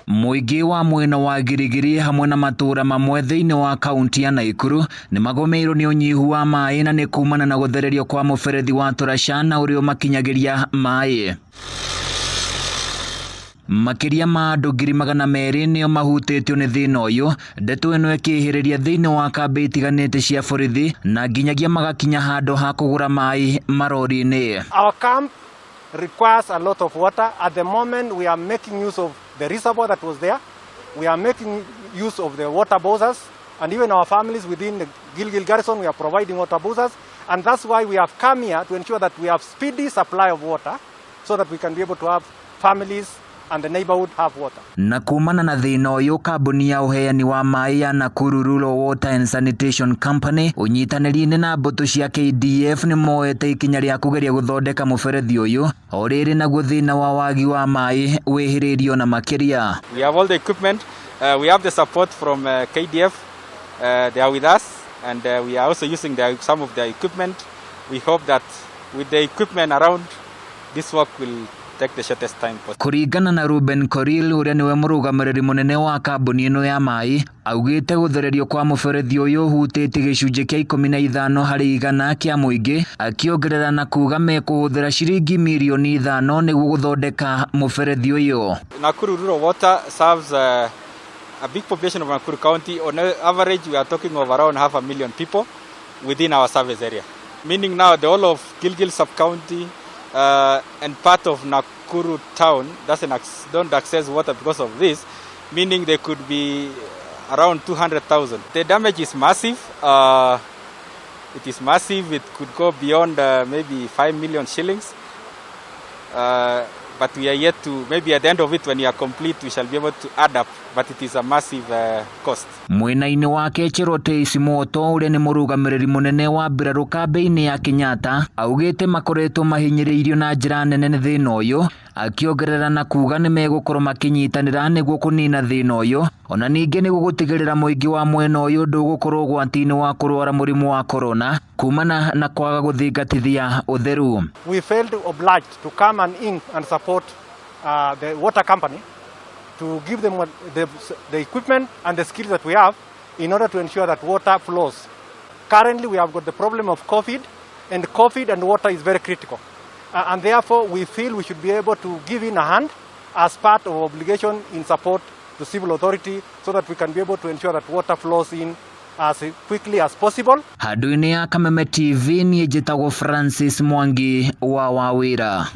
Mũingĩ wa mwena wa Girigiri hamwe na matũũra mamwe thĩinĩ wa kaunti ya Naikuru nĩ magũmĩirwo nĩ ũnyihu wa maĩ na nĩ kumana na gũthererio kwa mũberethi wa Turashana ũrĩa ũmakinyagĩria maĩ. Makĩria ma andũ 200,000 nĩo mahutĩtio nĩ thĩna ũyũ, ndeto ĩno ĩkĩhĩrĩria thĩinĩ wa kambĩ itiganĩte cia borithi na nginyagia magakinya handũ ha kũgũra maĩ marori-inĩ. Our camp requires a lot of water. At the moment, we are making use of the reservoir that was there. We are making use of the water bowsers, and even our families within the Gilgil garrison, we are providing water bowsers. And that's why we have come here to ensure that we have speedy supply of water so that we can be able to have families and the neighborhood have water. Na kumana na thĩna ũyũ, kambuni ya ũheani wa maĩ ya Nakuru Rural Water and Sanitation Company ũnyitanĩri-inĩ na mbũtũ cia KDF nĩ moete ikinya rĩa kũgeria gũthondeka mũberethi ũyũ o rĩrĩ naguo thĩna wa wagi wa maĩ wĩhĩrĩirio na makĩria. We have all the equipment. We have the support from KDF. They are with us, and we are also using some of their equipment. We hope that with the equipment around, this work will take the shortest time possible. Kũringana na Ruben Koril, ũrĩa nĩwe mũrũgamĩrĩri mũnene wa kambuni ĩno ya maĩ, augĩte gũthererio kwa mũberethi ũyũ ũhutĩtie gĩcunjĩ kĩa 15% kĩa mũingĩ, akĩongerera na kuga mekũhũthĩra ciringi mirioni 5 nĩguo gũthondeka mũberethi ũyũ. Nakuru Rural Water serves a big population of Nakuru County. On average, we are talking of around half a million people within our service area. Meaning now the whole of Gilgil sub-county and part of Nakuru town don't access water because of this, meaning there could be around 200,000. The damage is massive. It is massive. It could go beyond maybe 5 million shillings. But we are yet to, maybe at the end of it, when we are complete, we shall be able to add up, but it is a massive cost. Mwena-inĩ wake, Cherotei Simoto, ũrĩa nĩ mũrũgamĩrĩri mũnene wa mbirarũ kambĩ-inĩ ya Kenyatta, augĩte makoretwo mahinyĩrĩirio na njĩra nene nĩ thĩna ũyũ, akĩongerera na kuga nĩ megũkorwo makĩnyitanĩra nĩguo kũnina thĩna ũyũ, ona ningĩ nĩguo gũtigĩrĩra mũingĩ wa mwena ũyũ ndũgũkorwo ũgwati-inĩ wa kũrwara mũrimũ wa corona kumana na kwaga gũthingatithia ũtheru. We felt obliged to come and in and support the water company to give them the equipment and the skills that we have in order to ensure that water flows. Currently, we have got the problem of COVID, and COVID and water is very critical. And therefore, we feel we should be able to give in a hand as part of obligation in support to civil authority so that we can be able to ensure that water flows in as quickly as possible. Handũ-inĩ ya Kameme TV, niĩ njĩtagwo Francis Mwangi wa Wawĩra.